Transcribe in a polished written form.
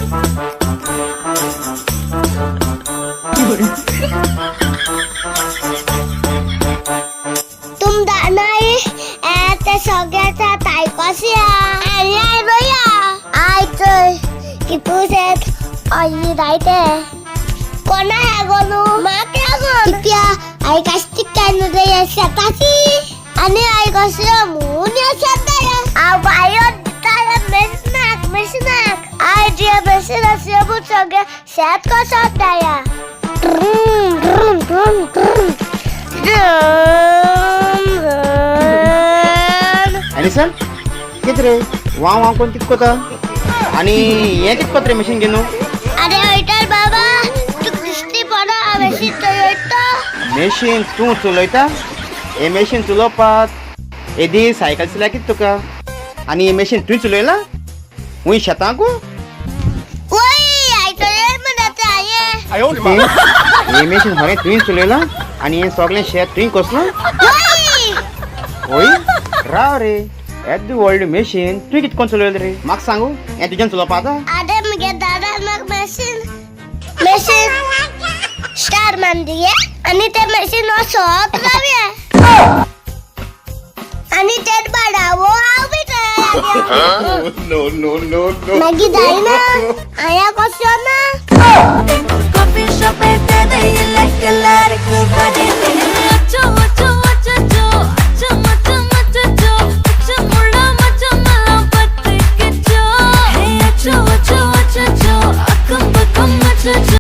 तुम नाही ते सगळ्याचा तायकोसिया आणि I बया I की तू सेत आई जायते कोणा ह्या गोनू माके गोन कित्या आई कास्टिक काय नुदे शेताची आणि आई कशी मून या शेताया आ बायो ताया मेसनाक मेसनाक I जे मेसन असे सगळे शेत कसं ताया ट्रुम ट्रुम ट्रुम ट्रुम आनी सर कित रे वाव वाव कोण कित कोता आनी हें कित कोत रे मशीन घेवन? अरे वयतर बाबा तू दिश्टी पडा मेशीन चलयता. मशीन तूं चलयता? हें मशीन चलोवपाक येदी सायकल चलया कित तुका आनी हें मशीन तुवें चलयलां वंय शेतांकू? वय I चलय म्हणटा हांवें. हें मशीन खरें तुवें चलयलां आनी हें सगळें शेत तुवें कसलां? वय वय राव रे, येदें व्हडलें मशीन तुवें कितें कोण चलयलें रे? म्हाका सांगू हें तुज्यान चलोवपा जाता? अरे मगे दादा म्हाका मशीन मशीन स्टार मान दिये आनी ते मशीन वचत रावया आनी तेच बाडावो हांव बी तयार. No, no, no, no. मागीर जायना हांवें कसो ना. Coffee shop and then you like a lot of